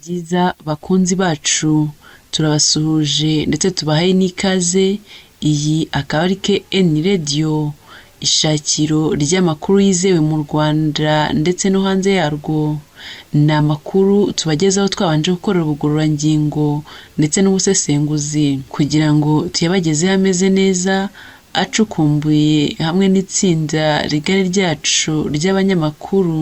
Byiza bakunzi bacu turabasuhuje ndetse tubahaye n'ikaze, iyi akaba ari KN Radio, ishakiro ry'amakuru yizewe mu Rwanda ndetse no hanze yarwo. Ni amakuru tubagezaho twabanje gukorera ubugororangingo ndetse n'ubusesenguzi kugira ngo tuyabagezeho ameze neza, acukumbuye hamwe n'itsinda rigari ryacu ry'abanyamakuru.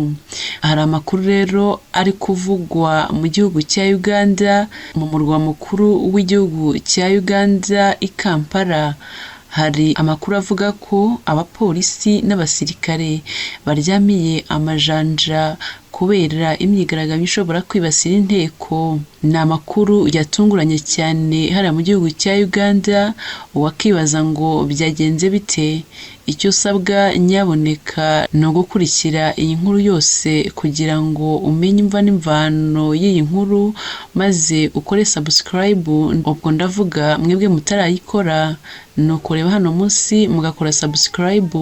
Hari amakuru rero ari kuvugwa mu gihugu cya Uganda, mu murwa mukuru w'igihugu cya Uganda i Kampala. Hari amakuru avuga ko abapolisi n'abasirikare baryamiye amajanja kubera imyigaragambyo ishobora kwibasira inteko. Ni amakuru yatunguranye cyane hariya mu gihugu cya Uganda, wakibaza ngo byagenze bite? Icyo usabwa nyaboneka ni ugukurikira iyi nkuru yose kugira ngo umenye imva n'imvano y'iyi nkuru, maze ukore subscribe, ubwo ndavuga mwebwe mutarayikora, ni ukureba hano munsi mugakora subscribe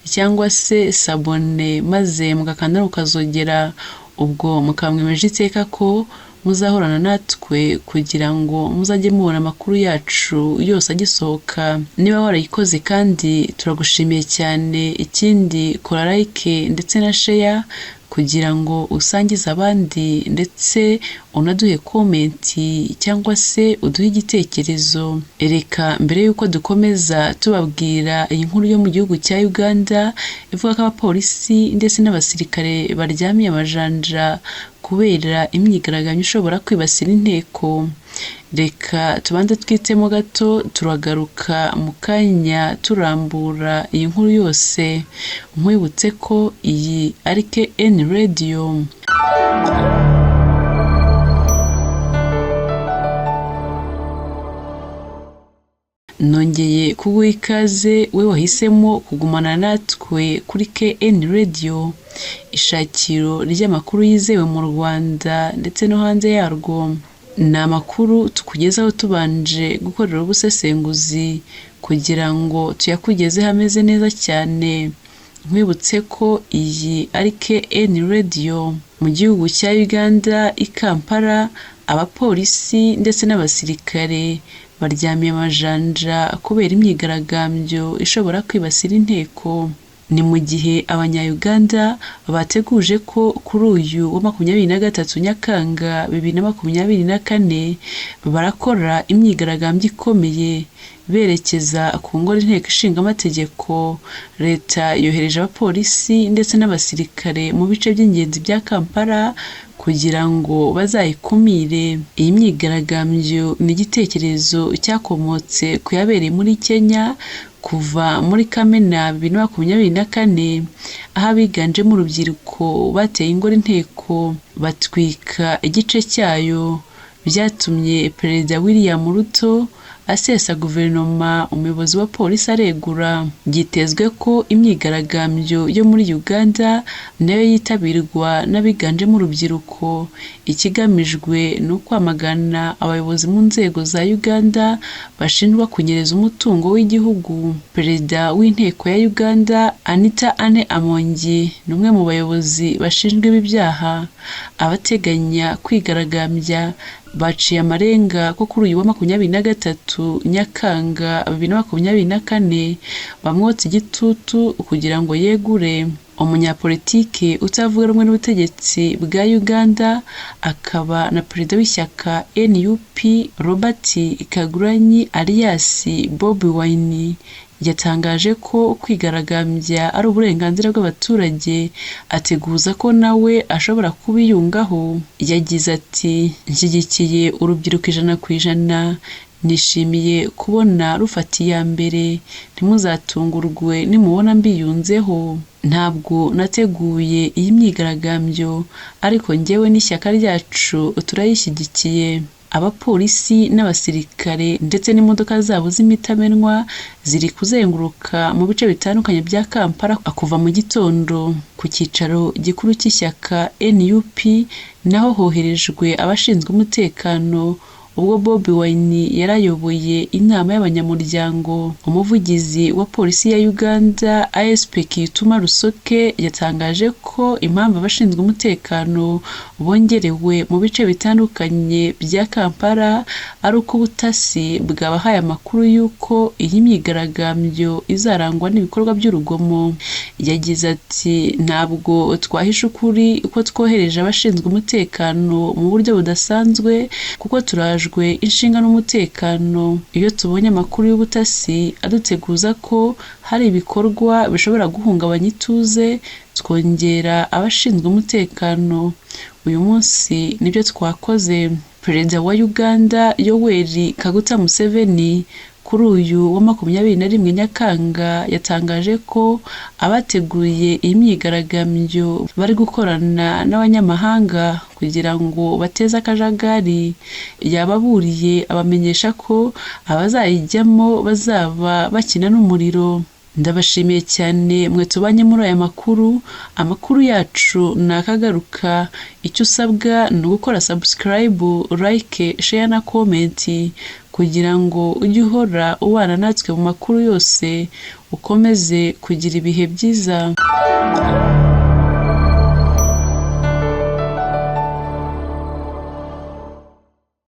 cyangwa se sabone maze mugakanda ukazogera, ubwo mukaba mwemeje iteka ko muzahorana natwe kugira ngo muzajye mubona amakuru yacu yose agisohoka. Niba warayikoze kandi turagushimiye cyane, ikindi kora like ndetse na share kugira ngo usangize abandi ndetse unaduhe komenti cyangwa se uduhe igitekerezo. Reka mbere y'uko dukomeza tubabwira iyi nkuru yo mu gihugu cya Uganda ivuga ko abapolisi ndetse n'abasirikare baryamiye amajanja kubera imyigaragambyo ishobora kwibasira inteko. Reka tubanze twitemo gato, turagaruka mu kanya turambura iyi nkuru yose. Nkwibutse ko iyi ari KN Radio. Nongeye kuguha ikaze we wahisemo kugumana natwe kuri KN Radio, ishakiro ry'amakuru yizewe mu Rwanda ndetse no hanze yarwo. Ni amakuru tukugezaho tubanje gukorera ubusesenguzi kugira ngo tuyakugezeho ameze neza cyane. Nkwibutse ko iyi ari KN Radio. Mu gihugu cya Uganda i Kampala, abapolisi ndetse n'abasirikare baryamiye amajanja kubera imyigaragambyo ishobora kwibasira inteko. Ni mu gihe Abanya-Uganda bateguje ko kuri uyu wa 23 Nyakanga 2024 barakora imyigaragambyo ikomeye berekeza ku ngoro inteko ishinga amategeko. Leta yohereje abapolisi ndetse n'abasirikare mu bice by'ingenzi bya Kampala kugira ngo bazayikumire. Iyi myigaragambyo ni igitekerezo cyakomotse ku yabereye muri Kenya kuva muri Kamena 2024, aho abiganjemo urubyiruko bateye ingoro inteko batwika igice cyayo. Byatumye Perezida William Ruto asesa guverinoma, umuyobozi wa polisi aregura. Byitezwe ko imyigaragambyo yo muri Uganda nayo yitabirwa n'abiganjemo urubyiruko. Ikigamijwe ni ukwamagana abayobozi mu nzego za Uganda bashinjwa kunyereza umutungo w'igihugu. Perezida w'inteko ya Uganda Anita Anne Amongi ni umwe mu bayobozi bashinjwa ibi byaha. Abateganya kwigaragambya baciye amarenga ko kuri uyu wa 23 Nyakanga 2024 bamwotsa igitutu kugira ngo yegure. Umunyapolitike utavuga rumwe n'ubutegetsi bwa Uganda akaba na perezida w'ishyaka NUP Robert Kyagulanyi alias Bobi Wine yatangaje ko kwigaragambya ari uburenganzira bw'abaturage, ateguza ko nawe ashobora kubiyungaho. Yagize ati “Nshyigikiye urubyiruko 100%, nishimiye kubona rufata iya mbere, ntimuzatungurwe nimubona mbiyunzeho. Ntabwo nateguye iyi myigaragambyo ariko njyewe n'ishyaka ryacu turayishyigikiye.” Abapolisi n'abasirikare ndetse n'imodoka zabo z'imitamenwa ziri kuzenguruka mu bice bitandukanye bya Kampala kuva mu gitondo. Ku cyicaro gikuru cy'ishyaka NUP naho hoherejwe abashinzwe umutekano ubwo Bobi Wine yari ayoboye inama y'abanyamuryango. Umuvugizi wa polisi ya Uganda ASP Kiyituma Rusoke yatangaje ko impamvu abashinzwe umutekano bongerewe mu bice bitandukanye bya Kampala ari uko ubutasi bwabahaye amakuru y'uko iyi myigaragambyo izarangwa n'ibikorwa by'urugomo. Yagize ati “Ntabwo twahisha ukuri ko twohereje abashinzwe umutekano mu buryo budasanzwe kuko turajwe inshinga n'umutekano. Iyo tubonye amakuru y'ubutasi aduteguza ko hari ibikorwa bishobora guhungabanya ituze, twongera abashinzwe umutekano. Uyu munsi nibyo twakoze.” Perezida wa Uganda Yoweri Kaguta Museveni kuri uyu wa 21 Nyakanga yatangaje ko abateguye iyi myigaragambyo bari gukorana n'abanyamahanga kugira ngo bateze akajagari. Yababuriye abamenyesha ko abazayijyamo bazaba bakina n'umuriro. Ndabashimiye cyane mwe tubanye muri aya makuru, amakuru yacu ni akagaruka, icyo usabwa ni ugukora subscribe, like, share na comment kugira ngo ujye uhora ubana natwe mu makuru yose, ukomeze kugira ibihe byiza.